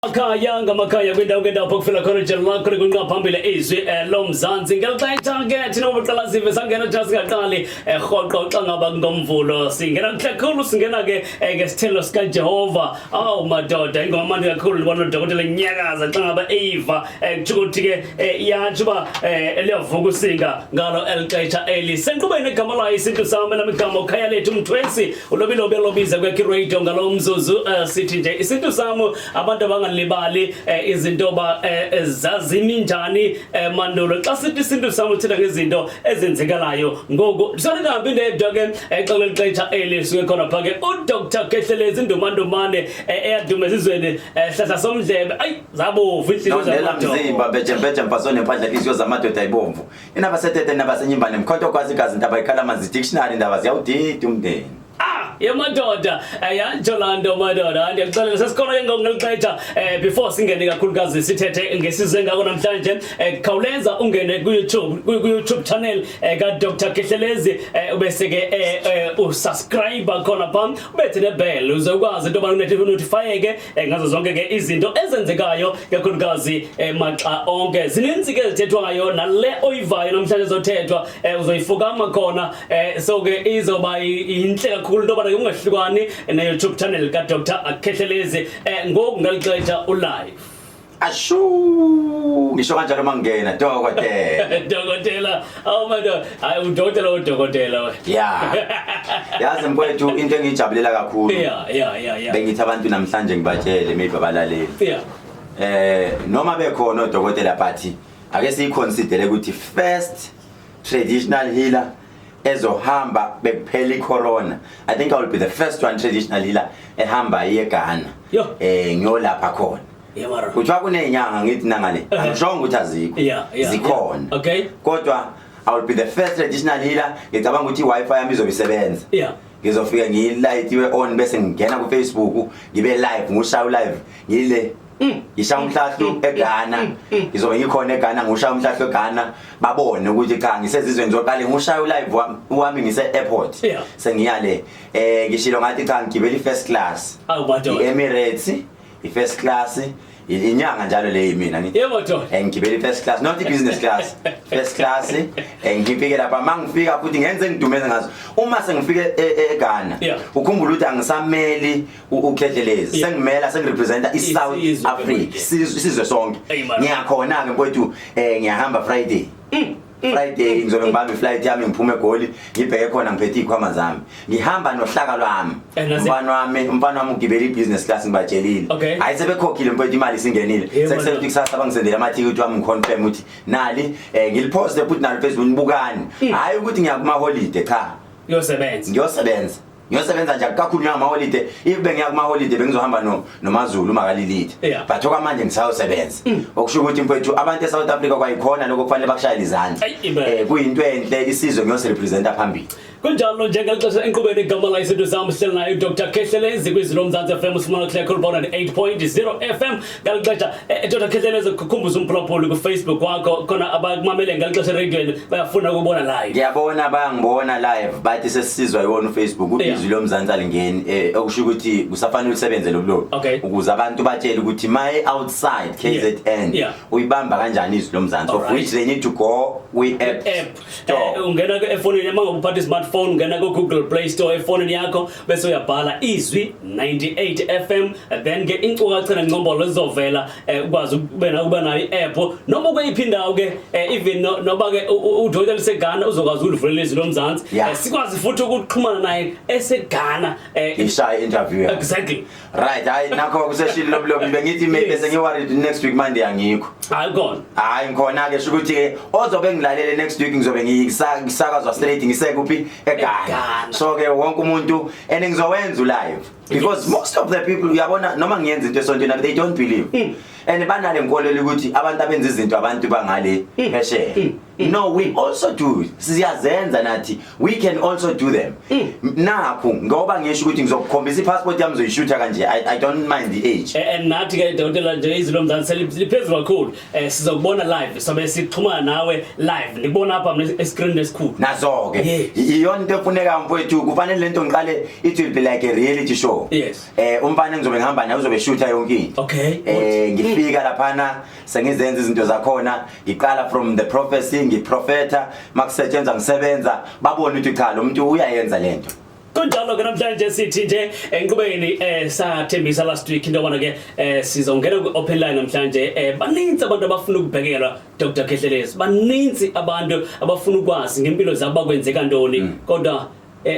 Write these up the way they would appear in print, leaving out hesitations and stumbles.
Amakhaya ngamakhaya, kwindawo ngendawo pho kufela khona ijelo lakho likunqa phambili, Izwi loMzansi. Ngeli xesha ke thina bobuqala sive sangena thina singaqali rhoqo xa ngaba ngoMvulo singena kuhle kakhulu, singena ke ngesithelo sikaJehova. Awu madoda, ingoma mandi kakhulu. Ndibona udokotela enyakaza xa ngaba eyiva, kutsho ukuthi ke iyatsho uba liyavuka usinga ngalo eli xesha eli senkqubeni. Egama layo Isintu Sam, elam igama ukhaya lethu Mthwesi, ulobilobi olobiza kwekhi radio ngalo mzuzu. Sithi nje Isintu Sam, abantu abangalibali izinto ba zazimi njani mandulo. Xa sithi Isintu Sam, uthetha ngezinto ezenzekalayo ngoku. Ndisalingahambi ndedwa ke xa kuleli xesha eli suke khona pha ke uDr Kehlelezi Ndumandumane, eyaduma ezizweni, hlahla somdlebe, ayi zabovu inhliziyo Nondela zamadoda. Mzimba bheje mfaso nempahla, inhliziyo zamadoda ayibomvu, inabasetete nabasenyimbane, mkhonto kwazi igazi, ntaba ikhala amanzi, dictionary, ndaba ziyawudida umndeni. Ah, yemadoda, yantsho laa nto madoda. Ndiyakuxelela, sesikhona ke ngoku ngeli xesha. Before singene kakhulukazi sithethe ngesizwe ngako namhlanje, khawuleza ungene ku-YouTube, ku-YouTube channel kaDr Kehlelezi, ubese ke usubscribe khona pha, ubethe nebell uze ukwazi into yobana unotifyeke ngazo zonke ke izinto ezenzekayo, kakhulukazi maxa onke. Zininzi ke ezithethwayo, nale oyivayo namhlanje zothethwa, uzoyifukama khona. So ke izoba intle kakhulu into yobana ungahlukani ne-YouTube channel kaDr Khehlelezi. Ngoku ngeli xesha ulive. Ashu, ngisho kanjalo mangena, dokotela. Dokotela, awu madoda, hayi udokotela, udokotela we. Ya, yazi mfowethu, into engiyijabulela kakhulu, ya ya ya ya bengithi abantu namhlanje ngibatshele, maybe abalaleli, noma bekhona odokotela, but ake siyiconsider ukuthi first traditional healer ezohamba bekuphela icorona. I think I will be the first one traditional healer ehamba iye eGhana. Yo. Ngiyolapha khona. Mara. Kuthiwa kunezinyanga, ngithi nangale, angishongo ukuthi azikho. Zikhona. Kodwa I will be the first traditional healer. Ngicabanga ukuthi i-Wi-Fi yami izobe isebenza. Ngizofika ngiyilayitiwe on, bese ngingena ku-Facebook, ngibe live, ngushaya live ngile, ngishaya umhlahlu eGhana. Ngizobe ngikhona eGhana, ngushaya umhlahlu eGhana, babone ukuthi cha, ngisezizweni. Ngizoqale ngushaya live wami ngise airport. Sengiyale, ngishilo ngathi cha, ngigibela i-first class. Awu madoda. I-Emirates i-first class, inyanga njalo le mina ngithi. Yebo madoda. Ngigibela i-first class, not i-business class, first class. Ngifike lapha, mangifika futhi ngenze ngidumeze ngazo uma sengifike eGhana. Ukhumbula ukuthi angisameli uKhehlelezi, sengimela, sengirepresenta i-South Isizwe Africa, manje. isizwe sonke. Eyi, man. Ngiyakhona ke mfowethu, ngiyahamba Friday. Friday ngizobe ngibamba iflight yami, ngiphume eGoli, ngibheke khona, ngiphethe izikhwama zami, ngihamba nohlaka lwami. Umfana wami ugibela i-business class, ngibatshelile. Hayi, sebekhokhile mfowethu, imali isingenile. Sekusele ukuthi kusasa bangisendele amathikithi wami, ngiconfirm ukuthi nali, ngiliposte futhi nalo Facebook, nibukani. Hayi ukuthi ngiya kuma holiday, cha. Uyosebenza. Ngiyosebenza, ngiyosebenza nje kakhulu ngama holiday. If bengiya kuma holiday, bengizohamba no noMazulu makalilithe. But okwamanje ngisayosebenza, okusho ukuthi mfowethu, abantu eSouth Africa kwayikhona lokho kufanele bakushayele izandla. Ayi, impela. Kuyinto enhle, isizwe ngiyosirepresenta phambili. Kunjalo nje ngeli xesha enkqubeni. Igama la Isintu Sam, sihleli naye uDr Khehlelezi kwizwi loMzantsi FM, usifumana kuhle kakhulu 8.0 FM ngeli xesha. Dr Khehlelezi, kukhumbuza umphulaphuli kuFacebook wakho khona, abakumamele ngeli xesha ereyidweni bayafuna ukubona live. Ngiyabona bayangibona live, bathi sesizwa iwona uFacebook. Izwi loMzansi alingeni, okusho ukuthi kusafanele usebenze lobulobu ukuze abantu batshele ukuthi my outside KZN uyibamba kanjani Izwi loMzansi, of which they need to go kwi app app store. Ungena ke efonini, uma ngabe uphatha i-smartphone, ungena ku-Google Play Store efonini yakho, bese uyabhala Izwi 98 FM, then ke inkcukacha nengcombolo zizovela, ukwazi ukuba nayo i-app noma ukuyiphi indawo ke, even noba ke udokotela useGhana, uzokwazi ukulivulela Izwi loMzansi. Sikwazi futhi ukuxhumana naye eseGhana. Ishaya interview yakho. Exactly. Right, hayi nakho kuseshilo lobulobi. Bengithi maybe sengi-worried, next week Monday angikho. Hayi khona. Hayi ngikhona ke, sho ukuthi ke ozobe ngilalele next week, ngizobe ngisakazwa straight ngisekuphi? eGhana. eGhana. So ke wonke umuntu, and ngizowenza live because most of the people, uyabona, noma ngiyenza into esontweni, they don't believe and banale nkolelo ukuthi abantu abenza izinto abantu bangale phesheya. No, we also do, siyazenza nathi, we can also do them. Nakhu ngoba ngisho ukuthi ngizokukhombisa ipassport yami, ngizoyishutha kanje. I don't mind the age. And nathi ke dokotela nje, Izwi loMzansi liphezulu kakhulu. Sizokubona live, sobe sixhumana nawe live, ndikubona apha mina escreen esikhulu. Nazo ke. Iyona into efuneka mfowethu, kufanele lento ngiqale, it will be like a reality show. sure. Umfana engizobe ngihamba naye uzobe shutha yonke into. Ngifika laphana sengizenza izinto zakhona, ngiqala from the prophecy, ngiprofeta, makusetshenzwa ngisebenza, babone ukuthi cha, lo muntu uyayenza lento. Kunjalo ke, namhlanje sithi nje enqubeni sathembisa last week into yobana ke sizongena ku-open line namhlanje. Baninzi abantu abafuna ukubhekelwa, Dr Khehlelezi, baninzi abantu abafuna ukwazi ngempilo zabo bakwenzeka ntoni, kodwa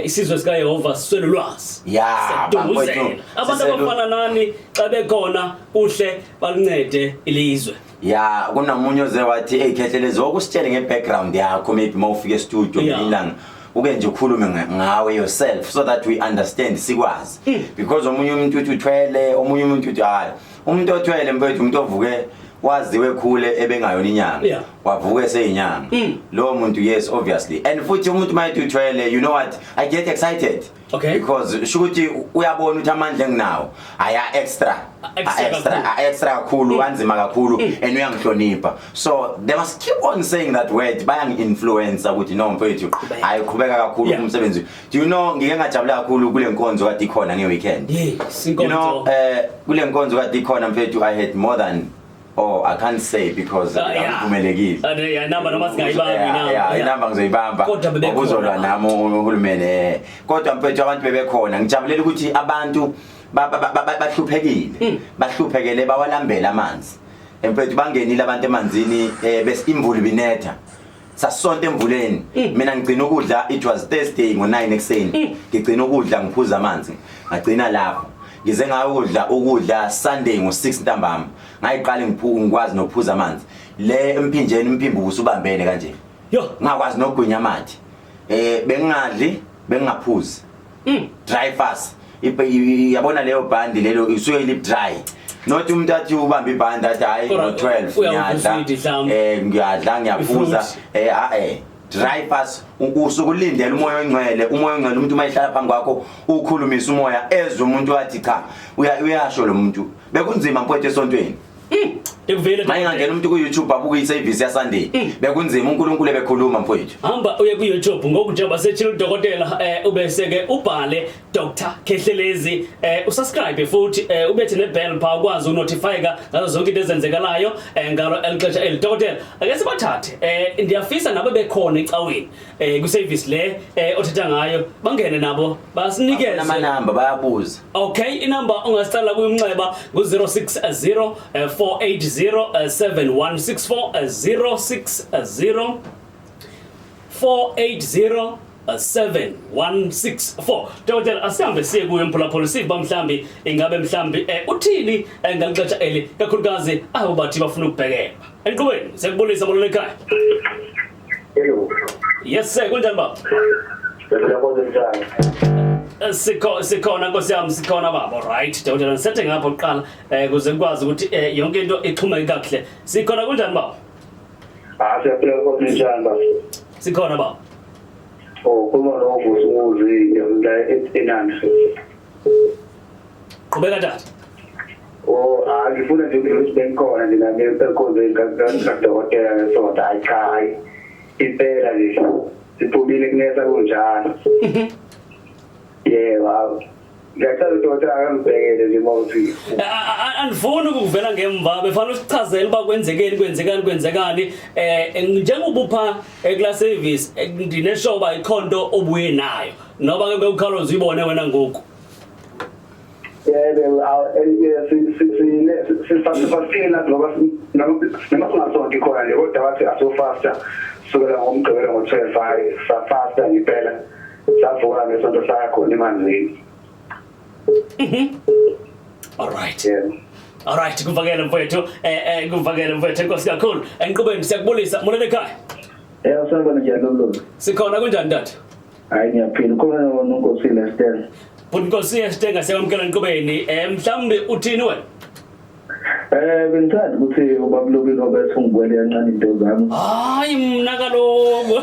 isizwe sikaYehova siswele ulwazi. Siyadunguzela. Bafowethu, Abantu abafana nani xa bekhona kuhle baluncede ilizwe. Ya, kunomunye oze wathi, "Hey Khehlelezi, okusitshele nge-background yakho, maybe uma ufika e-studio ngelinye ilanga uke nje ukhulume ngawe yourself so that we understand, sikwazi," because omunye umuntu uthi uthwele, omunye umuntu uthi hayi. Umuntu othwele, mfethu, umuntu ovuke waziwe khule ebengayona inyanga, wavuke seyinyanga lowo muntu. Yes, obviously. And futhi umuntu mayethi uthwele, you know what, I get excited because sho ukuthi uyabona ukuthi amandla enginawo aya extra. Extra extra kakhulu. Extra kakhulu, kanzima kakhulu, and uyangihlonipha, so they must keep on saying that word. Bayangi-influence ukuthi no, mfethu, hayi, qhubeka kakhulu umsebenzi. Do you know, ngike ngajabula kakhulu kule nkonzo kade ikhona nge-weekend. Inkonzo. Kule nkonzo kade ikhona, mfethu, I had more than, oh, I can't say because akuvumelekile. Yeah, inamba noma singayibambi inamba. Inamba ngizoyibamba. Kodwa bebekhona Ukuzolwa abantu. nami uhulumeni. Kodwa mfethu, abantu bebekhona. Ngijabulela ukuthi abantu bahluphekile. Bahluphekele, bawalambela amanzi. Mfethu, bangenile abantu emanzini, bese imvula ibinetha. Sasonke emvuleni. Mina ngigcina ukudla, it was Thursday ngo9 ekseni. Ngigcina ukudla, ngiphuza amanzi. Ngagcina lapho. Ngize ngayodla ukudla Sunday ngo6 ntambama. Ngayiqala ngikwazi nokuphuza amanzi. Le emphinjeni umphimbo usubambene kanje. Yo. Ngakwazi nokugwinya amathe. Bengingadli, bengingaphuzi. Dry fast. Yabona leyo bhandi lelo isuke lip dry. Not umuntu athi ubamba ibhandi athi hayi, Kodwa ngo12 uyawudla ngiyadla. uswidi mhlawumbe. Ngiyadla, ngiyaphuza. I-fruit. Dry fast, usukulindela umoya ongcwele, umoya ongcwele. Umuntu uma ehlala phambi kwakho ukhulumisa umoya, ezwe umuntu wathi cha, uyasho lo muntu. Bekunzima, mfowethu, esontweni. Ndikuvile. Mayingangena umuntu ku YouTube abuke i-service ya Sunday. Bekunzima, uNkulunkulu ebekhuluma, mfowethu. Hamba uye ku YouTube ngoku njengoba sethile udokotela, ubese ke ubhale Dr Khehlelezi, usubscribe futhi, ubethe ne bell pha ukwazi unotifyeka ngazo zonke into ezenzekalayo ngalo elixesha eli. Dokotela, ake sibathathe, ndiyafisa nabe bekhona ecaweni ku service le othetha ngayo, bangene nabo basinikeze. Amanamba bayabuza. Okay, inamba ongasicela kuyumnxeba ngu-060 480 7164, 060 480 7164. Dokotela, asihambe siye kuyo mphulaphula, sive uba mhlambi ingabe mhlambi uthini ngalixesha eli, kakhulukazi abo bathi bafuna ukubhekelwa enqubeni. Siyakubulisa, molweni ekhaya. Hello. Yes sir, kunjani baba? Siyaphila kodwa, njani? Sikhona nkosi yami, sikhona baba. Right, dokotela, ndisethe ngapha kuqala kuze kukwazi ukuthi yonke into ixhumeke kakuhle. Sikhona, kunjani baba? Ah, siyaphila kodwa, njani baba? Sikhona baba. Oh, khuluma noVusi Umuzi la eNanda. Qhubeka, tata. Oh, ah, ngifuna nje ukuthi bengikhona nje nami enkonzweni kadokotela ngesonto. Hayi cha, hayi. Impela nje siphumile kunetha kunjalo. Yebo, hawu. Ngiyacela udokotela akangibhekele nje mawuthi. Andifuni ukuvela ngemva, befanele usichazele uba kwenzekeni, kwenzekani, kwenzekani, njengoba upha kula service. Ndinesho uba ikhonto obuye nayo noba ke uCarlos uyibone wena ngoku. Yebo, sifastile nathi ngoba noma singasonti khona nje, kodwa wathi asofasta sukela ngoMgqibelo ngo-12. Hayi, safasta ngempela, savuka ngesonto saya khona emanzini. All right. Yebo. Alright, kuvakele mfowethu, kuvakele mfowethu, enkosi kakhulu. Enqubeni siyakubulisa, molweni ekhaya. Yebo, sanibona, njani lomlomo? Sikhona, kunjani tata? Hayi, ngiyaphila. Khona noNkosi Lester. Bhuti Nkosi Yestenga, siyakwamukela enqubeni. Mhlawumbe uthini wena? Bengithanda ukuthi ubabulobile obethe ungibwele kancane into zami. Hayi, mna kaloku.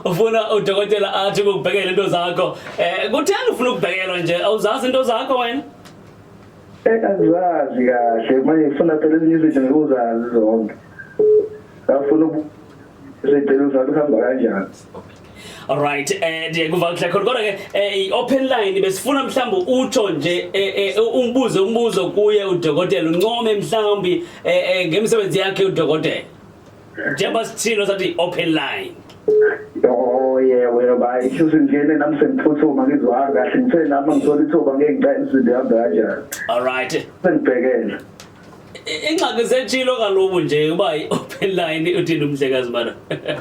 Ufuna udokotela athi ukubhekela into zakho. Kutheni ufuna ukubhekelwa nje? Awuzazi into zakho wena? Angizazi kahle. Manje ngifuna phela ezinye izinto ngikuzazi zonke. Ngafuna izinto zakho kuhamba kanjani? Alright, ndiyekuva kuhle khona, kodwa ke i-open line besifuna mhlawumbi utsho nje umbuze umbuzo kuye udokotela, uncome mhlawumbi ngemisebenzi yakhe udokotela. Njengoba sithilo sathi i-open line. Oh yebo yebo, hayi, shuthi ngene nami sengiphuthuma, ngizwa kahle, ngithe nami ngithola ithuba, ngeke ngicela izinto ihambe kanjani. Alright. Sengibhekele. Ingxaki setshilo kaloku nje uba i-open line, uthini umhlekazi mana?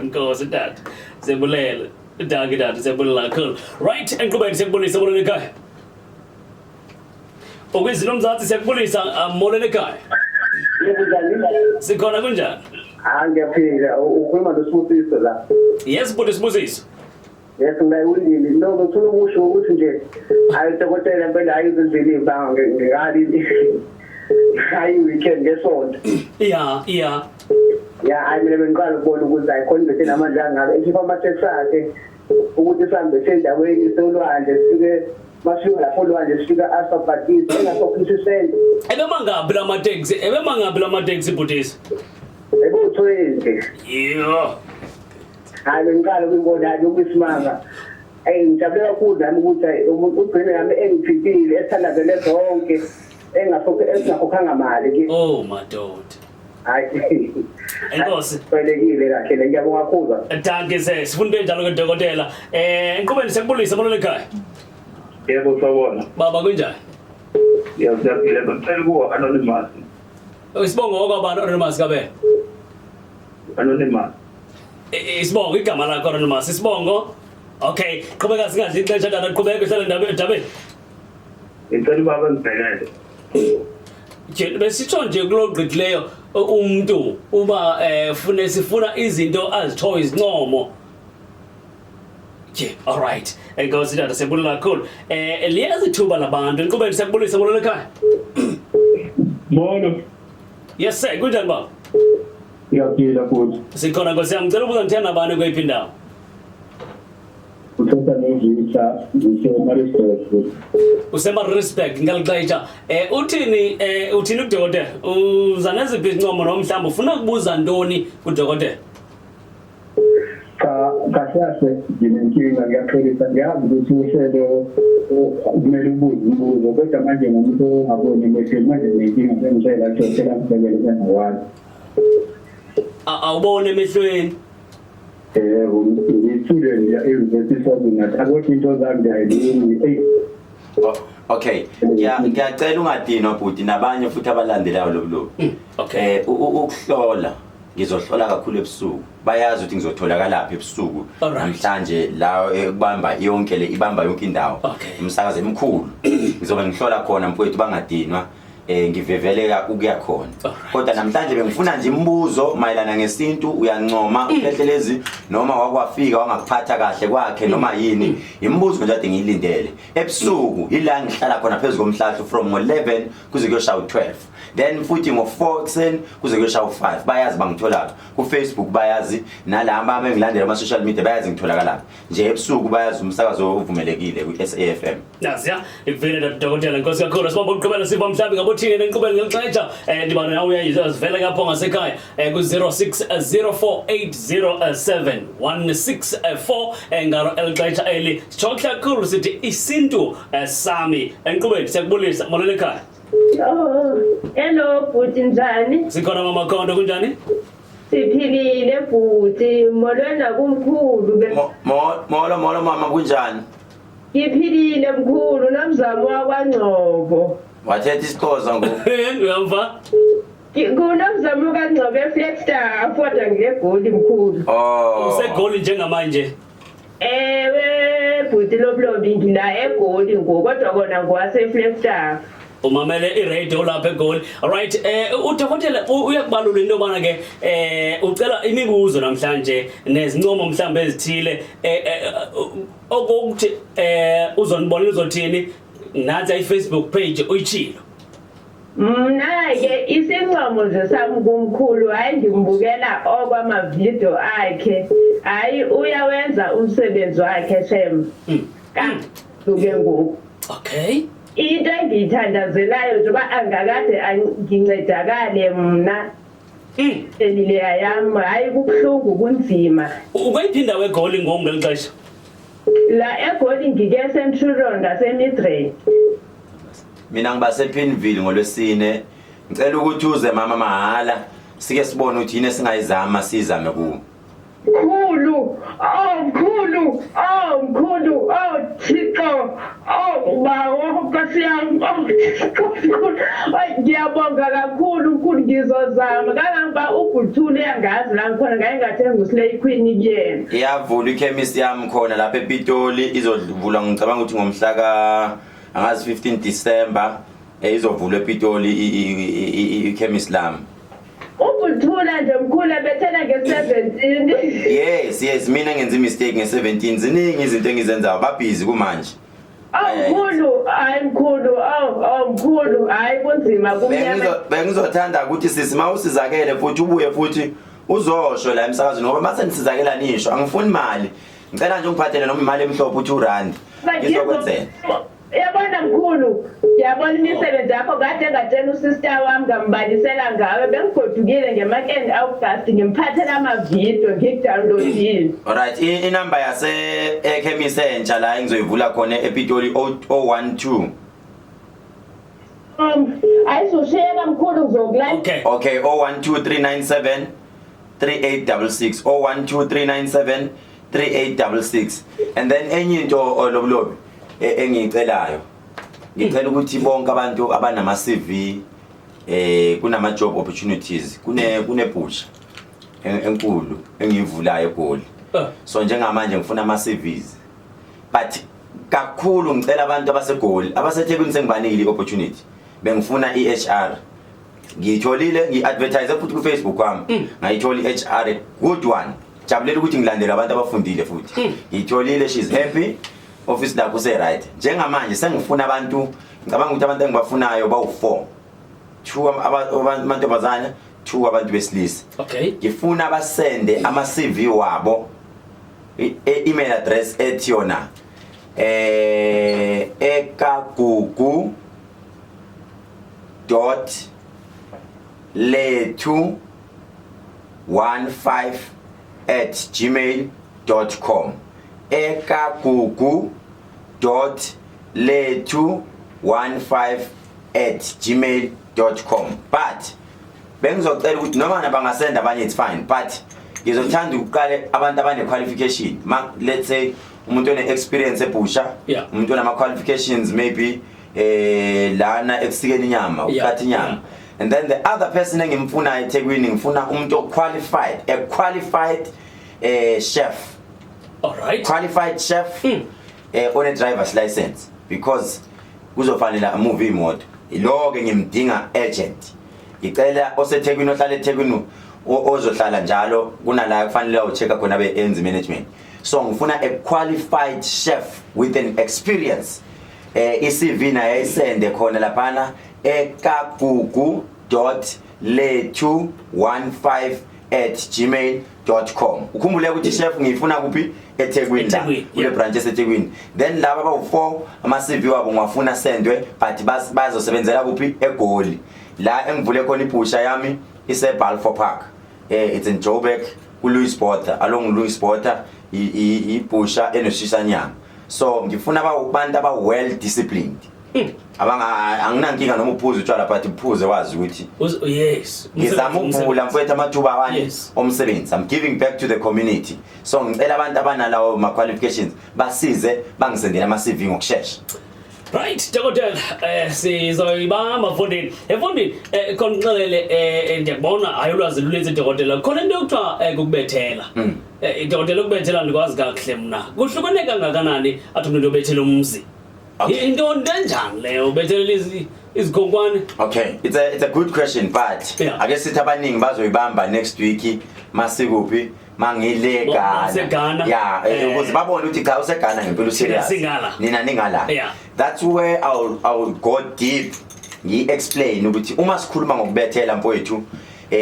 Nkosi tata. Siyabulele. Dankie tata, siyabulela kakhulu. Right, enkqubeni siyakubulisa, molweni ekhaya. Ukwizwi Lomzansi, siyakubulisa, molweni ekhaya. Yebo, njani? Sikhona, kunjani? Hayi, ngiyaphila. Ukhuluma noSibusiso la. Yes, bhuti Sibusiso. Yes, ngiyawulini. No, ngifuna ukusho ukuthi nje hayi, dokotela, impela hayi, izindlela ibanga ngikali. Hayi, weekend ngesonto. Yeah. Ya, hayi, mina bengiqala ukubona ukuthi hayi khona into enamandla angaka. Ekhipha ama-taxi akhe ukuthi sihambe sendaweni solwandle, sifike, masifika lapho olwandle sifika asabhatisi engakhokhisi isenti. Ebemangaphi la mateksi? Ebemangaphi la mateksi, bhutisi? Ebu-20. Yeah. Hayi, bengiqala ukuyibona, hayi, okuyisimanga. Eyi, ngijabule kakhulu nami ukuthi hayi, umuntu ugcine nami engithintile, esithandazele zonke, esingakhokhanga mali ke. Oh madoda. Hayi. Enkosi. Kwelekile kahle le, ngiyabonga kakhulu. Dankie sir. Sifuna into enjalo ke, dokotela. Enkqubeni siyakubulisa, molweni ekhaya. Yebo, sawubona. Baba, kunjani? Yebo, siyaphila. Ngicela kuwa anonymous. Isibongo okwabani, anonymous kabe? Anonymous. Isibongo, igama lakho, anonymous. Isibongo. Okay, qhubeka, singadli ixesha tata, qhubeka uhlale ndabeni endabeni. Ngicela ubaba ngibhekele. Nje besitsho nje kulogqithileyo umuntu uba fune sifuna izinto azithoyo, izincomo. Nje, alright. Enkosi tata, siyabulela kakhulu. Liyazi ithuba labantu. Enkqubeni siyakubulisa, molweni ekhaya. Molo. Yes sir, kunjani baba? Ngiyaphila futhi. Sikhona, Nkosi yami. Ngicela ukubuza, ngithena nabani, kweyiphi indawo? Uthetha noVictor, ngise-Maritzburg futhi. UseMaritzburg ngelixesha. Uthini kudokotela? Uza neziphi izincomo noma mhlawumbe ufuna ukubuza ntoni kudokotela? Cha, kahle kahle nginenkinga, ngiyaxolisa, ngiyazi ukuthi uhlelo kumele ubuze umbuzo, kodwa manje ngumuntu ongaboni emehlweni, manje nginenkinga, sengicela udokotela ngibhekele bengawazi. Awuboni emehlweni? Yebo, ngi-student ya-University KwaZulu-Natal, kodwa into zami ngiyayilungi. Eyi. Oh, okay, ngiyacela ungadinwa bhuti, nabanye futhi abalandelayo lobu. Okay. Ukuhlola ngizohlola kakhulu ebusuku, bayazi ukuthi ngizotholakala ebusuku. Namhlanje la kubamba yonke le, ibamba yonke indawo. Umsakazo emkhulu ngizobe ngihlola khona, mfowethu, bangadinwa, ngiveveleka ukuya khona. Kodwa namhlanje bengifuna nje imibuzo mayelana ngesintu, uyancoma uKhehlelezi noma wakwafika wangakuphatha kahle kwakhe noma yini, imibuzo nje ade ngiyilindele. Ebusuku ila ngihlala khona phezu komhlahlo from ngo-11 kuze kuyoshaya u-12, then futhi ngo-4 ekuseni kuze kuyoshaya u-5. Bayazi bangitholaphi ku-Facebook, bayazi nalaba abengilandela ama-social media, bayazi ngitholakalaphi nje ebusuku, bayazi umsakazo ovumelekile kwi-SAFM. Naziya ikuvile, dokotela, nkosi kakhulu. Sibamba ukugqibela, siva mhlawumbi ngabothini nenkqubeni ngelixesha ndibana nawe, uyazivela kapho ngasekhaya ku-0604807 164 ngalo eli xesha eli. Sitsho kuhle kakhulu sithi isintu sami. Enkqubeni siyakubulisa, molweni ekhaya. Oh, hello bhuti, njani? Sikhona mama Khondo, kunjani? Siphilile bhuti, molweni kumkhulu. Molo molo mama, kunjani? Ngiphilile mkhulu, nomzamo wakwaNgcobo. Wathetha isiXhosa ngoku. Uyamva? Kunomzamo kaNgcobo eFlagstaff, kodwa ngileGoli mkhulu. Oh. UseGoli njengamanje? Ewe bhuti Loblobi, ngila eGoli ngoku, kodwa kona ngowase-Flagstaff. Umamele iradio lapha eGoli. Alright, udokotela uyakubalula into yobana ke ucela imibuzo namhlanje nezincomo mhlawumbe ezithile, okokuthi uzonibona uzothini, nansi i-Facebook page uyitshilo. Mna-ke isincomo nje sami kumkhulu, hhayi, ngimbukela okwamavidiyo akhe, hhayi, uyawenza umsebenzi wakhe shem. Kakhulu-ke ngoku. Into engiyithandazelayo njengoba angakade ngincedakale mna elileya yami, hhayi, kubuhlungu, kunzima. Ukweyiphi indawo eGoli ngoku ngeli xesha? La eGoli ngike Centurion ngaseMidrand. Mina ngiba sePinville ngolwesine. Ngicela ukuthi uze mama mahala sike sibone ukuthi yini esingayizama sizame kuwo. Mkhulu, oh mkhulu, oh mkhulu, oh Thixo, oh bawo Nkosi yami, oh Thixo mkhulu. Ay ngiyabonga kakhulu mkhulu ngizozama kangangoba ubhuthule uyangazi la ngikhona ngaye ngathenga uSlay Queen kuyena. Iyavulwa ikhemisi yami khona lapha ePitoli izovulwa ngicabanga ukuthi ngomhla ka angazi 15 December izovulwa ePitoli ikhemisi lami. Ubuthula nje mkhulu bethena nge-17. Yes, mina ngenza imistake nge-17. Ziningi izinto engizenzayo, babhizi kumanje. Oh mkhulu, hayi mkhulu, oh oh mkhulu, hayi kunzima kumnyama. Bengizothanda ukuthi sisi mawusizakele futhi ubuye futhi uzosho la emsakazweni ngoba mase nisizakela nisho angifuni imali. Ngicela nje ungiphathele noma imali emhlophe uthi urand. Ngizokwenzela. Yabona mkhulu, yabona imisebenzi yakho kade ngatshela usister wami ngambalisela ngawe bengigodukile ngemakend August ngimphathela amavidiyo ngikudownloadile. Alright, inamba yase ekhemisi entsha la engizoyivula khona ePitoli 012. Ayizoshiyeka mkhulu ngizokulanda. Okay. Okay, 012397 3866 012397 3866 and then enye into lobulobi engiyicelayo ngicela ukuthi bonke abantu abanama CV kunama job opportunities kune butcher enkulu engiyivulayo eGoli. So njengamanje ngifuna ama CVs but kakhulu ngicela abantu abaseGoli abaseThekwini sengibanikile i-opportunity bengifuna i-HR ngiyitholile ngi-advertise futhi ku-Facebook wami ngayithola i-HR good one jabulela ukuthi ngilandela abantu abafundile futhi ngiyitholile she's happy office lakho use-right njengamanje sengifuna abantu ngicabanga ukuthi abantu engibafunayo bawu-4 2 amantombazane 2 abantu besilisa. Okay. Ngifuna basende ama CV wabo e-email address ethi yona ekagugu dot lethu 15 at gmail dot com ekagugu dot lethu 15 at gmail dot com but bengizocela ukuthi noma bangasenda abanye it's fine but ngizothanda ukuqale abantu abane qualification ma let's say umuntu one experience ebusha umuntu onama qualifications maybe lana ekusikeni inyama ukukhatha inyama and then the other person engimfunayo eThekwini ngifuna umuntu qualified a qualified chef. All right. Qualified chef on a driver's license because kuzofanele amove imoto lo ke ngimdinga urgent ngicela oseThekwini ohlala eThekwini ozohlala njalo kunala kufanele ucheck khona be ends management so ngifuna a qualified chef with an experience iCV naye ayisende khona laphana ekagugu.lethu15@gmail.com ukhumbule ukuthi chef ngifuna kuphi eThekwini la kule branch eseThekwini then laba abawu4 ama CV wabo ngiwafuna sendwe but bazosebenzela kuphi eGoli la engivule khona ibhusha yami ise Balfour Park it's in Joburg ku Louis Botha along Louis Botha ibhusha enoshisanyama so ngifuna abantu aba well disciplined abanga anginankinga noma uphuze utshwala but uphuze wazi ukuthi yes ngizama ukuvula mfowethu amathuba awani omsebenzi I'm giving back to the community so ngicela abantu abanalawo ma qualifications basize bangisendele ama CV ngokusheshsha. Right dokotela sizoyibamba mfondini efondini khona uxelele ndiyakubona hayi ulwazi luninzi dokotela khona into yokuthiwa kukubethela dokotela ukubethela ndikwazi kakuhle mna kuhlukene kangakanani athi umuntu obethela umzi into enjani leyo ubethelela izikhonkwane? Okay, it's a good question but ake sithi abaningi bazoyibamba next week masikuphi mangile Ghana yeah ukuze babone ukuthi cha useGhana ngempela userious nina ningala. That's where I'll go deep ngi-explain ukuthi uma sikhuluma ngokubethela mfowethu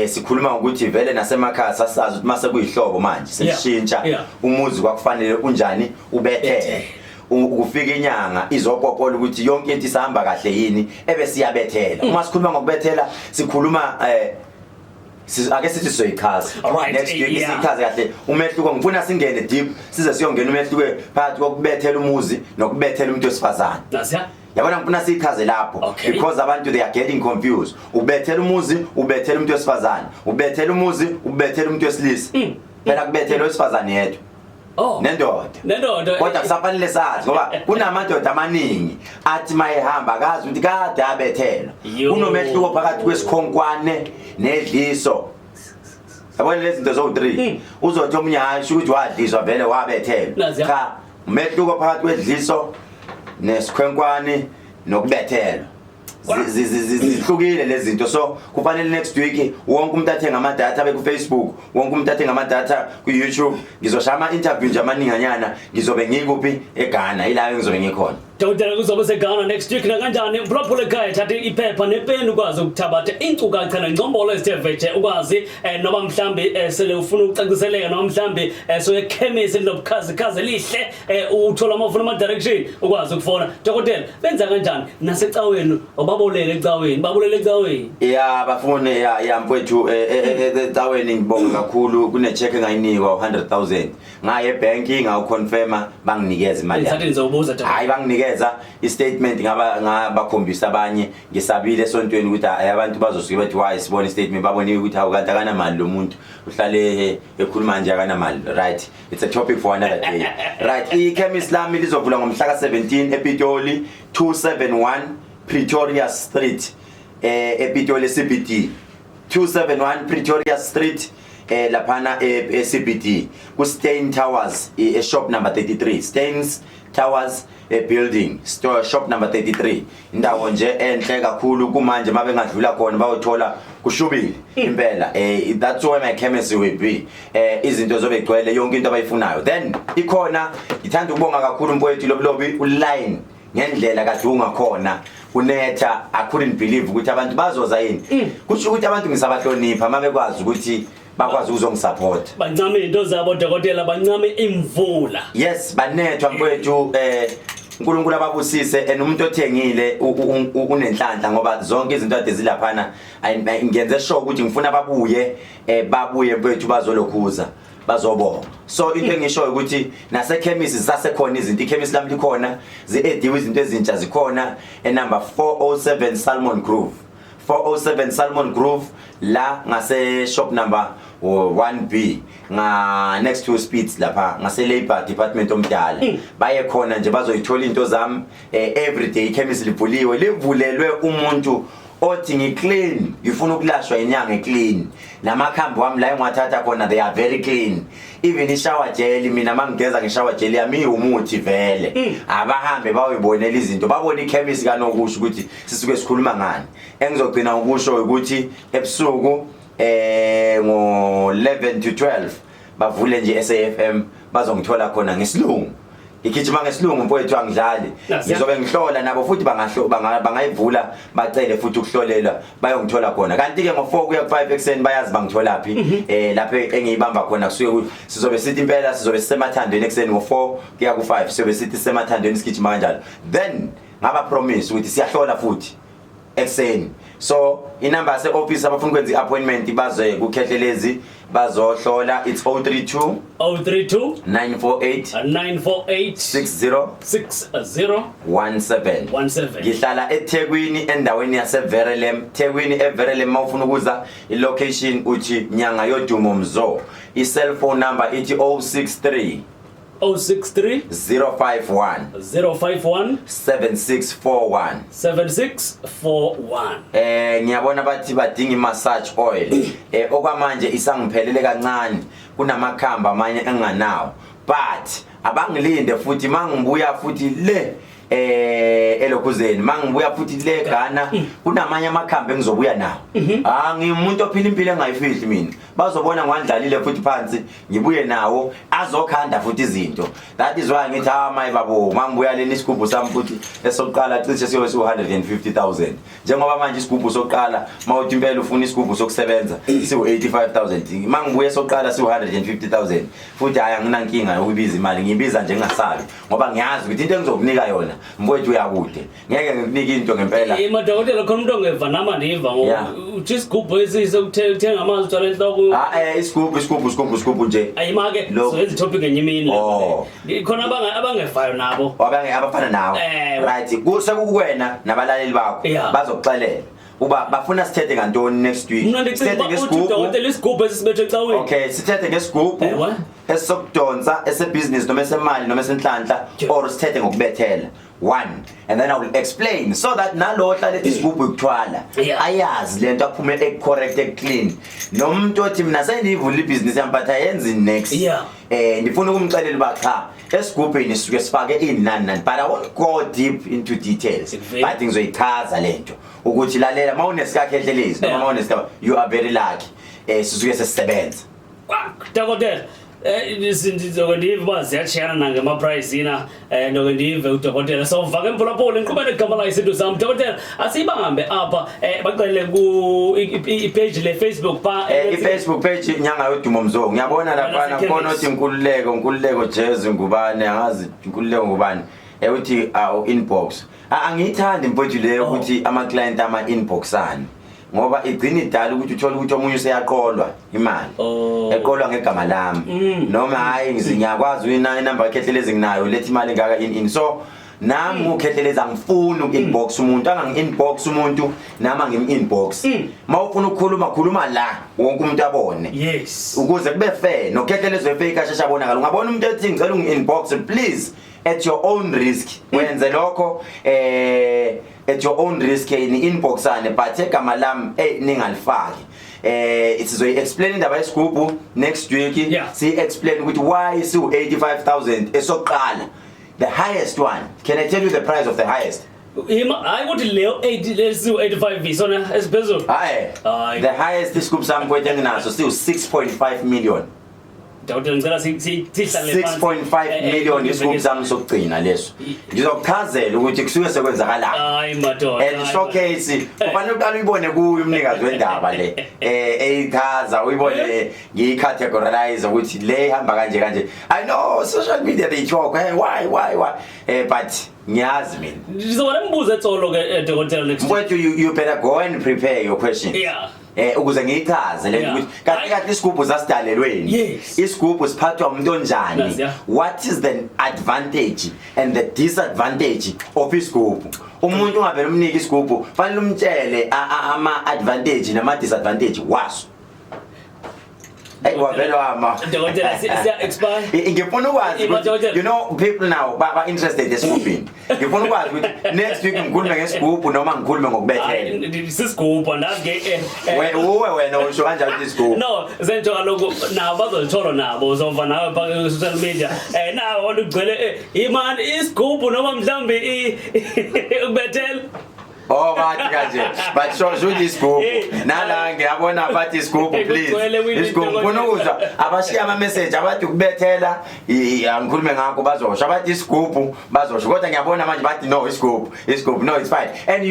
sikhuluma ngokuthi vele nasemakhaya sasazi ukuthi mase kuyihlobo manje sesishintsha umuzi kwakufanele unjani ubethele ukufika inyanga izopopola ukuthi yonke into isahamba kahle yini ebese iyabethela. Uma sikhuluma ngokubethela sikhuluma Ake sithi sizoyichaza next week, siyichaze kahle umehluko. Ngifuna singene deep, size siyongena umehluko phakathi kokubethela umuzi nokubethela umuntu wesifazane. Nasiya. Yabona, ngifuna siyichaze lapho because abantu, they are getting confused. Ubethela umuzi, ubethela umuntu wesifazane, ubethela umuzi, ubethela umuntu wesilisa. Phela kubethela owesifazane yedwa nendoda. Nendoda. Kodwa kusafanele sazi, ngoba kunamadoda amaningi athi mayehamba akazi ukuthi kade abethelwa. Kunomehluko phakathi kwesikhonkwane nedliso. Yabona lezi zinto zowu-3, uzothi omunye, hayi, sho ukuthi wadliswa vele, wabethelwa. Naziya. Cha, umehluko phakathi kwedliso nesikhwenkwane nokubethelwa. Zihlukile lezi zinto, so kufanele next week wonke umuntu athenge amadatha abe ku-Facebook, wonke umuntu athenge amadatha ku-YouTube. Ngizoshaya ama-interview nje amaninganyana. Ngizobe ngikuphi? EGhana, ila engizobe ngikhona. Dokotela kuzobe seGhana next week. Nakanjani, mphulaphula ekhaya, thatha iphepha nepeni ukwazi ukuthabatha iinkcukacha nengcombolo ezithe vetshe, ukwazi noba mhlambi sele ufuna ukucaciseleka, noma mhlambi soye ekhemisi linobukhazikhazi elihle, uthola uma ufuna ama-direction, ukwazi ukufona. Dokotela, benza kanjani nasecaweni? Babolele ecaweni, babulele ecaweni. Ya, bafune ya mfowethu, ecaweni ngibonga kakhulu, kune-check engayinikwa u-100,000, ngaye ebhenki ngawuconfirma, banginikeza imali yami. Ngithathe ngizobuza, dokotela. Hayi, banginikeza i-statement, ngaba ngabakhombisa abanye. Ngisabile esontweni ukuthi hayi, abantu bazosuke bathi, why sibone i-statement, babone ukuthi hawu, kanti akanamali lo muntu, uhlale ekhuluma nje, akanamali. Right, it's a topic for another day. Right, i-chemist lami lizovula ngomhla ka-17 ePitoli, 271 Pretoria Street, ePitoli CBD, 271 Pretoria Street, laphana e-CBD, ku-Stein Towers, e-shop number 33, Steins Towers building store, shop number 33. Indawo nje enhle kakhulu. Kumanje mabengadlula khona bayothola kushubile impela. That's where my chemistry will be. Izinto zobe igcwele, yonke into abayifunayo then ikhona. Ngithanda ukubonga kakhulu mfowethu Lobulobi, uline ngendlela kade ungakhona kunetha. I couldn't believe ukuthi abantu bazoza yini. Kusho ukuthi abantu ngisabahlonipha mabekwazi ukuthi bakwazi ukuzongisupport. Bancame into zabo, dokotela, bancame imvula. Yes, banethwa mfowethu. uNkulunkulu ababusise, and umuntu othengile unenhlanhla, ngoba zonke izinto ade zilaphana, ngenze sure ukuthi ngifuna babuye, babuye mfowethu, bazolokhuza, bazobonga. So into engishoyo ukuthi nasekhemisi zisasekhona izinto, ikhemisi lami likhona, zi-ediwe izinto ezintsha, zikhona enumber 407 Salmon Grove, 407 Salmon Grove, la ngase shop number 1B, nga next to Speeds lapha ngase Labor Department omdala. Baye khona nje, bazoyithola into zami. Every day ikhemisi livuliwe, livulelwe umuntu othi ngiclean, ngifuna ukulashwa inyanga eclean. Namakhambi wami la engiwathatha khona, they are very clean. Even ishower gel, mina mangigeza ngeshower gel yami, iwumuthi vele. Abahambe bayoyibonela izinto, babone ikhemisi kanokusho ukuthi sisuke sikhuluma ngani. Engizogcina ukusho ukuthi ebusuku ngo 11 to 12 bavule nje SAFM, bazongithola khona ngesilungu. Ngigijima ngesilungu mfowethu, angidlali. Ngizobe ngihlola nabo futhi, bangayivula bacele futhi ukuhlolelwa, bayongithola khona. Kanti ke ngo4 kuya ku5 ekseni bayazi bangithola phi, lapho engiyibamba khona. Kusuke sizobe sithi impela sizobe sisemathandweni ekseni ngo4 kuya ku5, sizobe sithi sisemathandweni, sigijima kanjalo. Then ngaba promise ukuthi siyahlola futhi ekseni. So inamba yase office, abafuna ukwenza i-appointment baze kuKhehlelezi bazohlola, it's 032 032 948 948 60 60 17. 17. Ngihlala eThekwini, endaweni yaseVerelem, Thekwini eVerelem. Mawufuna ukuza ilocation, uthi Nyanga Yodumo Mzo. I-cellphone number ithi 063 063 051 051 7641. 7641. Ngiyabona bathi badinga i-massage oil. Okwamanje isangiphelele kancane, kunamakhamba amanye enganawo, but abangilinde futhi mangibuya futhi le elokhuzeni, mangibuya futhi le Ghana, kunamanye amakhambi engizobuya nawo. Ah, ngimuntu ophila impilo engayifihli mina. Bazobona ngwandlalile futhi phansi, ngibuye nawo azokhanda futhi izinto. That is why ngithi, ah my babo, mangibuya leni isigubhu sami futhi esokuqala cishe siyobe siwu 150,000, njengoba manje isigubhu sokuqala, mawuthi impela ufuna isigubhu sokusebenza, siwu 85,000. Mangibuye sokuqala siwu 150,000 futhi. Hayi, anginankinga yokubiza imali, ngiyibiza nje ngingasabi, ngoba ngiyazi ukuthi into engizokunika yona. Mfowethu, uyakude, ngeke ngikunike into ngempela. Madokotela, khona umuntu ongeva nami andiva ngoku. Uthi isigubhu esisokuthenga amanzi uthwala entloko? Ah, isigubhu, isigubhu, isigubhu, isigubhu nje. Ayima-ke. Lokhu. Soyenza itopic ngenye imini. Oh. Khona abangevayo nabo. Abanye abafana nawe. Right, sekukuwena nabalaleli bakho. Bazokuxelela uba bafuna sithethe ngantoni next week. Mna ndicinga Sithethe uba uthi ngesigubhu. udokotela isigubhu esisibethe ecaweni. Okay, sithethe ngesigubhu esokudonsa, esebhizinisi noma esemali noma esenhlanhla, or sithethe ngokubethela one, and then I will explain so that nalo ohlala ethi isigubhu ikuthwala ayazi lento, aphume ecorrect, eclean. Nomuntu othi mina sendiyivula ibhizinisi yami but ayenzi next, ndifuna ukumxelela uba cha, esigubhini sisuke sifake ini, nani nani, but I won't go deep into details. But ngizoyichaza lento ukuthi lalela, uma unesikakhehlelezi noma uma unesika, you are very lucky, sisuke sesisebenza. Dokotela, ndizoke ndive uba ziyatshiyana nangemaprayizina. Ndoke ndive udokotela. Sova ke, mphulaphula, inkqubela igama layo isintu zam. Dokotela, asiyibambe apha. Baxelele ku ipage le-Facebook pha. I-Facebook page, Inyanga Yodumo Mzo. Ngiyabona laphana Wena. khona othi Nkululeko, Nkululeko Jezi ngubani, angazi Nkululeko ngubani, uthi awu inbox. Angiyithandi mfowethu leyo ukuthi ama client ama inboxani, ngoba igcina idala ukuthi uthole ukuthi omunye useyaqolwa imali, eqolwa ngegama lami, noma hayi, ngiyakwazi inamba yakhehlelezi nginayo, letha imali engaka in in. So nami ngukhehlelezi angifuni uku-inbox umuntu, angangi-inbox umuntu, nami angim-inbox. Ma ufuna ukukhuluma, khuluma la wonke umuntu abone, ukuze kube fair. Nokhehlelezi wefake asheshe abonakala. Ungabona umuntu ethi ngicela ungi-inbox, please, at your own risk wenze lokho, at your own risk ni inboxane, but egama lami ningalifaki. Sizoyi-explain indaba yesigubhu next week. Si-explain ukuthi why siwu 85,000 esokuqala, the highest one. Can I tell you the price of the highest? Ima, hayi ukuthi leyo 80 lesiwu 85 isona esiphezulu. Hayi. Hayi. The highest isigubhu sami kwethu enginaso siwu 6.5 million. Dokotela, ngicela sihlale phansi. 6.5 million isigubhu sami sokugcina leso. Ngizokuchazela ukuthi kusuke sekwenzakalani. Hayi madoda. And showcase kufanele uqale uyibone kuyo umnikazi wendaba le eyichaza, uyibone ngiyicategorize ukuthi le ihamba kanje kanje. I know social media they talk, hey, why, but ngiyazi mina. Ndizoba nembuzo etsolo ke, dokotela, next week. Mfowethu, you better go and prepare your questions ukuze ngiyichaze le nto ukuthi kahle kahle isigubhu sasidalelweni, isigubhu siphathwa umuntu onjani, what is the advantage and the disadvantage of isigubhu. Umuntu ungavele umnike isigubhu, fanele umtshele ama-advantage nama-disadvantage waso. Hey, wavele wama. Dokotela, siya expire. Ngifuna ukwazi Ima, ukuthi dokotela. People now ba interested esigubhini. Ngifuna ukwazi ukuthi next week ngikhulume ngesigubhu noma ngikhulume ngokubethela. Hayi, sisigubhu, andazi ke. Uwe wena usho kanjani ukuthi isigubhu? No, zentsho kaloku nabo bazolithola nabo, uzova nawe pha ku social media. Nawo ugcwele imani isigubhu noma mhlambi ukubethela. Oh, bathi kanje, but sho sho ukuthi isigubhu. Hey. Nala ngiyabona bathi isigubhu, please. Kugcwele kwini. Isigubhu, ngifuna ukuzwa abashiya ama message abathi ukubethela, angikhulume ngakho bazosho, abathi isigubhu bazosho, kodwa ngiyabona manje bathi no, isigubhu, isigubhu, no, it's fine. And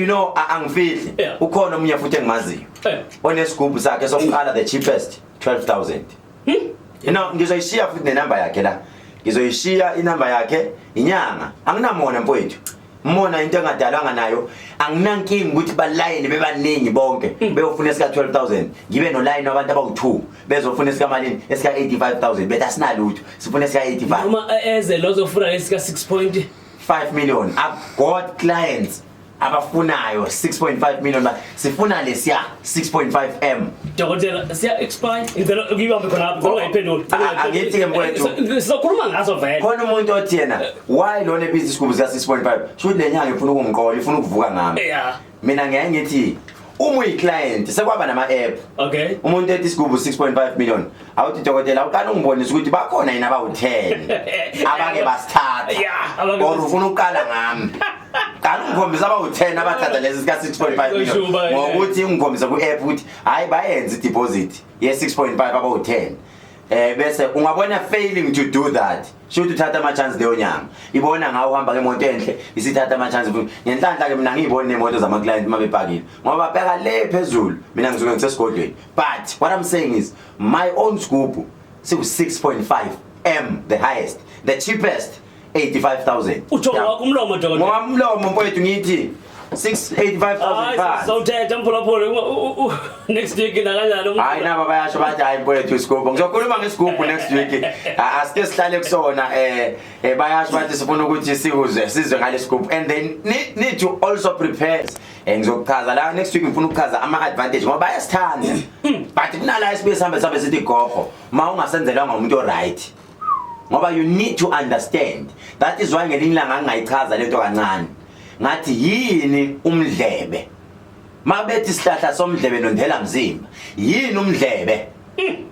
angifihli, ukhona omunye futhi engimaziyo onesigubhu sakhe sokuqala, the cheapest, 12,000. Ngizoyishiya futhi nenamba yakhe la, ngizoyishiya inamba yakhe inyanga. Anginamona mfowethu, mona into engadalwanga nayo. Anginankinga ukuthi balayini bebaningi bonke beyofuna esika 12,000, ngibe nolayini wabantu abawu2 bezofuna esika malini, esika 85,000, bethi asinalutho, sifuna esika 85. Noma eze lozofuna lesika 6 point 5 million. I've got clients abafunayo 6.5 million, ba sifuna lesiya 6.5 M. Dokotela, siya expire. Ngicela ukuyibambe khona lapho, ngicela ungayiphenduli. Angithi ke mfowethu. Sizokhuluma ngaso vele. Khona umuntu othi yena why lona ebiza isigubhu sika 6.5, shuthi le nyanga ifuna ukungiqola, ifuna ukuvuka ngami. Mina ngiyaye ngithi uma uyi-client, sekwaba nama-app. Umuntu ethi isigubhu 6.5 million, awuthi dokotela uqala ungibonise ukuthi bakhona yini abawu-10 abake basithatha, abake or ufuna ukuqala ngami. Qala ungikhombise abawu-10 abathatha lesi sika 6.5 million, Kushuba, yeah. ngokuthi ungikhombise ku-app ukuthi hayi, bayenza i-deposit ye-6.5 abawu-10, bese ungabona failing to do that, shuthi uthatha ama chance leyo nyanga ibona ngawe uhamba ngemoto enhle, isithatha ama chance futhi. Ngenhlanhla ke mina ngiyibona nemoto zama client uma bepakile, ngoba bheka le phezulu, mina ngisuke ngisesigodlweni. But what I'm saying is my own scoop siku 6.5 M, the highest. The cheapest 85000. Utsho wakho umlomo, dokotela. Ngowamlomo, mfowethu, ngithi 685000 Hayi, phansi. sawuthetha, mphulaphula, next week nakanjani. Hayi, naba bayasho, bathi hayi mfowethu, isigubhu, ngizokhuluma ngesigubhu next week. Asike sihlale kusona. Bayasho bathi sifuna ukuthi sikuzwe, sizwe ngale sigubhu, and they need to also prepare. Ngizokuchaza la next week, ngifuna ukuchaza ama advantage ngoba bayasithanda, but kunala esibuye sihambe sihambe sithi gogo ma ungasenzelwanga umuntu o-right, ngoba you need to understand. That is why ngelinye ilanga ngingayichaza lento kancane, ngathi yini umdlebe, mabethi isihlahla somdlebe nondela mzimba, yini umdlebe?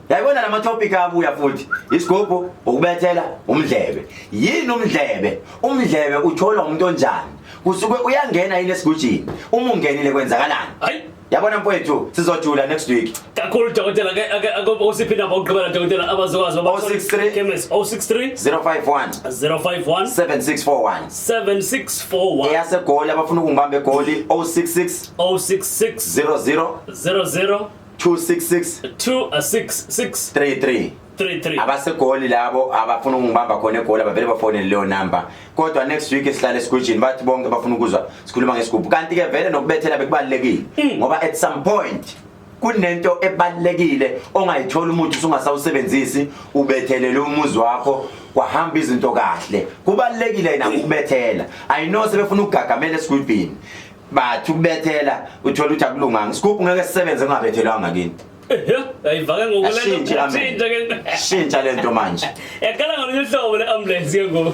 Yayibona lama topic abuya futhi, isigubhu, ukubethela, umdlebe. Yini umdlebe? Umdlebe utholwa umuntu onjani? Kusuke uyangena yini esigujini? Uma ungenile, kwenzakalani? Hayi. Yabona mfowethu, sizojula next week. Kakhulu, dokotela. Ke ake usiphi inamba okugqibela, dokotela, abazokwazi? 063 Chemist, 063 051 051 7641. 7641. Eyasegoli, abafuna ukungibamba egoli, 066 066 00 00 266 266 33. 33. Abasegoli labo, abafuna ukungibamba khona egoli, abavele bafonele leyo number. Kodwa next week sihlale esigujini, bathi bonke bafuna ukuzwa sikhuluma ngesigubhu. Kanti ke vele nokubethela bekubalulekile, ngoba at some point kunento ebalulekile ongayithola umuthi usungasawusebenzisi, ubethelele umuzi wakho, kwahamba izinto kahle. Kubalulekile nako ukubethela. I know sebefuna ukugagamela esigubhini, bathi ukubethela uthola ukuthi akulunganga. Isigubhu ngeke sisebenze kungabethelwanga kini. Ehe, ayivake ngokulento. Ashintshe, amen. Shintsha ke. Shintsha lento manje. Yaqala ngolunye uhlobo le ambulance ke ngoku.